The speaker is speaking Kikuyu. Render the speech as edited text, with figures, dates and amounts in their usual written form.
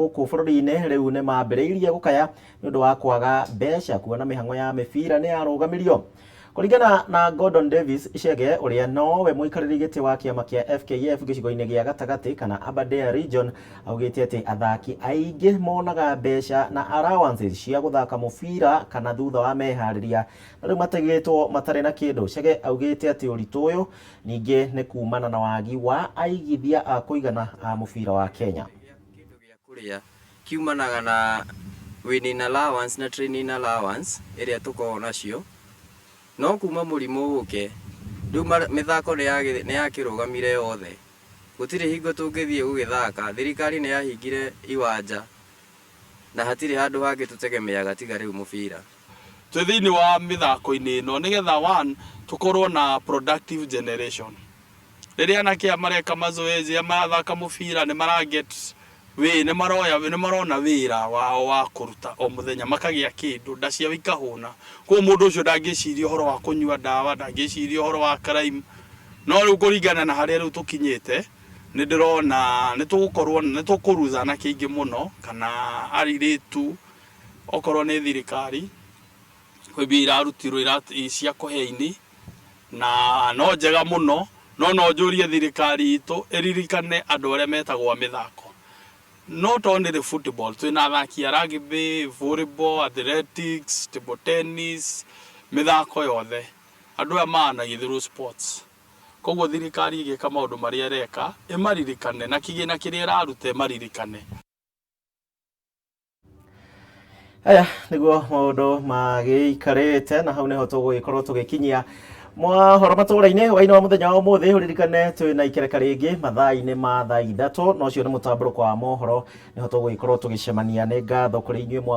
Gũkũ bũrũri-inĩ rĩu nĩ mambĩrĩirie gũkaya nĩ ũndũ wa kwaga mbeca kuona mĩhang'o ya mĩbira nĩ yarũgamirio. Kũringana na Gordon Davis Chege ũrĩa nowe mũikarĩri gĩtĩ wa kĩama kĩa FKF gĩcigo-inĩ gĩa gatagatĩ kana Aberdare region augĩte atĩ athaki aingĩ monaga mbeca na allowances cia gũthaka mũbira kana thutha wa meharĩria na rĩu matigĩtwo matarĩ na kĩndũ. Chege augĩte atĩ ũritũ ũyũ ningĩ nĩ kumana na wagi wa aigithia a kũigana a mũbira wa Kenya. Kĩndũ gĩa kũrĩa kiumanaga na winning allowance na training allowance ĩrĩa tũkoragwo nacio, no kuma mũrimũ ũke, rĩu mĩthako nĩ yakĩrũgamire yothe, gũtirĩ hingo tũngĩthiĩ gũgĩthaka, thirikari nĩ yahingire iwanja na hatirĩ handũ hangĩ tũtegemeaga tiga rĩu mũbira. Twĩ thĩinĩ wa mĩthako-inĩ ĩno nĩgetha one tũkorwo na productive generation. Rĩrĩa anake aya mareka mazoezi, aya marathaka mũbira nĩ mara get wĩ, nĩ maroya, nĩ marona wĩra wao wa kũruta o mũthenya makagĩa kĩndũ, nda ciao ikahũna. Koguo mũndũ ũcio ndangĩciria ũhoro wa kũnyua ndawa, ndangĩciria ũhoro wa crime. No rĩu kũringana na harĩa rĩu tũkinyĩte, nĩ ndĩrona nĩ tũgũkorwo, nĩ tũkũruza anake aingĩ mũno kana airĩtu, okorwo nĩ thirikari, kwĩ mbia irarutirwo cia kũhe aini na no njega mũno, no no njũrie thirikari itũ ĩririkane andũ arĩa metagwo a mĩthako. Not only football, twĩna athaki a rugby, volleyball, athletics, table tennis, mĩthako yothe. Andũ aya maanagia through sports. Koguo thirikari ĩgĩka maũndũ marĩa ĩreka, ĩmaririkane na kĩgĩna kĩrĩa ĩraruta ĩmaririkane. Aya nĩguo maũndũ magĩikarĩte na hau nĩho tũgũgĩkorwo tũgĩkinyia mohoro matũra-inĩ hwaĩ-inĩ wa mũthenya wa ũmũthĩ. Ũririkane twĩ na ikereka rĩngĩ mathaa-inĩ ma thaa 3, na ũcio nĩ mũtambũrũko wa mohoro, nĩho tũgũgĩkorwo tũgĩcemania. Nĩ ngatho kũrĩ inyuĩ mwa